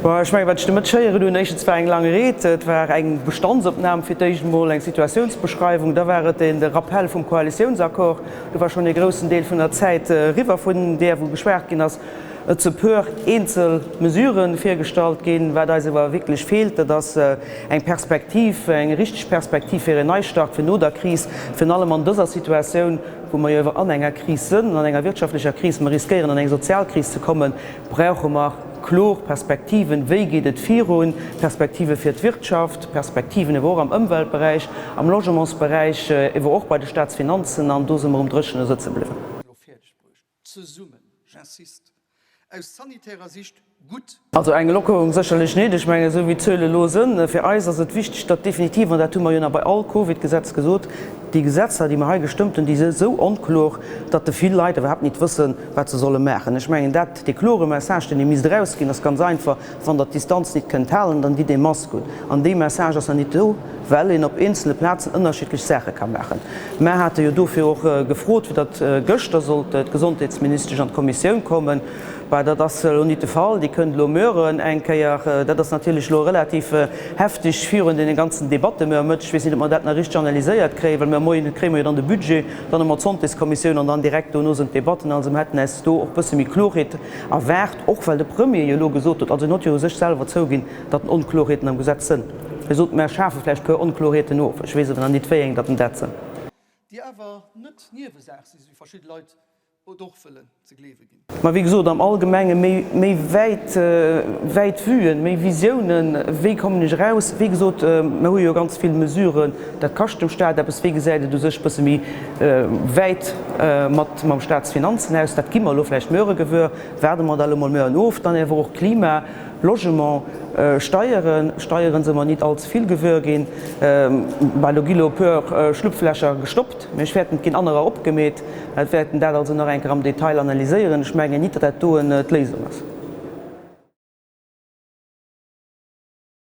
Bon, ech mengen, wat ech de Mëtteg héieren hunn, éischtens war eng laang Ried, et war eng Bestandsopnam fir d'éischt emol, eng Situatiounsbeschreiwung, da war et de Rappel vum Koalitiounsaccord, do war schonn ee groussen Deel vun der Zäit eriwwer, vun där wou geschwat ginn ass. Et se puer eenzel Mesurë virgestallt ginn. Wat eis awer wierklech feelt, dat ass eng Perspektiv, eng richteg Perspektiv fir en Neistart, fir no der Kris, virun allem an dëser Situatioun, wou mer jo awer an enger Kris sënn, an enger wirtschaftlecher Kris, mer riskéieren an eng Sozialkris ze kommen, brauche mer kloer Perspektiven, wéi geet et virun, Perspektive fir d'Wirtschaft, Perspektiven ewer och am Ëmweltberäich, am Logementsberäich, ewer och bei de Staatsfinanzen, an do si mer um Dréchene sëtze bliwwen. Zesummen, j'insiste, aus sanitärer Sicht gutt. Also eng Lockerung sécherlech net. Ech mengen, esou wéi d'Zuele elo sënn, fir eis ass et wichteg, datt definitiv, an dat hu mer jo nach bei all Covid-Gesetz gesot, déi Gesetzer, déi mer hei gestëmmt hunn, déi si esou onklor, datt de vill Leit iwwerhaapt nit wëssen, wat se solle maachen. Ech mengen, dat, dee klore Message, deen ee misst erausginn, ass ganz einfach, Wann Der d'Distanz nit kënnt halen, dann ditt ee Mask un. An dee Message ass nach nit do, well een op eenzele Plazen ënnerschiddlech Saache ka maachen. Mer hate jo dofir och gefrot, fir datt gëschter sollt d'Gesondheetsministesch an d'Kommissioun kommen. Bah, dat ass elo nit de Fall. Déi kënnt elo mueren eng Kéier. Dat ass natierlech elo relativ hefteg virun deene ganzen Debatte muer Mëtteg. Ech weess nit, ob mer dat nach richteg analyséiert kréien, well muer Moien kréie mer jo dann de Budget, dann hu mer d'Santéskommissioun an dann direkt dono sinn d'Debatten. Also mer hätten äis do och bësse méi Klorheet erwaart, och well de Premier jo elo gesot huet, also en huet jo u sech selwer zouginn, datt en Onklorheeten am Gesetz sënn. Hie sot, Mer schafe vläicht e puer Onklorheeten of. Ech weess awer nach nit, wéi eng datt en dat sënn. Déi awer net Niewesaach si, sou wéi verschidde Leit et och wëllen ze gleewe ginn. Mä wéi gesot, am Allgemenge méi, méi wäit, wäit Vuen, méi Visiounen, wéi kommen ech eraus? Wéi gesot, mer hu jo ganz vill Mesuren, dat kascht dem Stat eppes. Wéi gesäit et u sech e bësse méi wäit mat mam Staatsfinanzen aus? Dat gi mer elo vläicht muere gewuer. Waarde mer da elo mol mueren of. Dann awer och Klima, Logement, Steieren. Steieren si mer nit all ze vill gewuer ginn. Bah, do gi lo e puer Schlupflächer gestoppt, mee ech fäerten, et ginn anerer opgemeet. Et wäerten dat also nach eng Kéier am Detail analyséieren. Ech mengen nit, datt dat doen d'Léisung ass.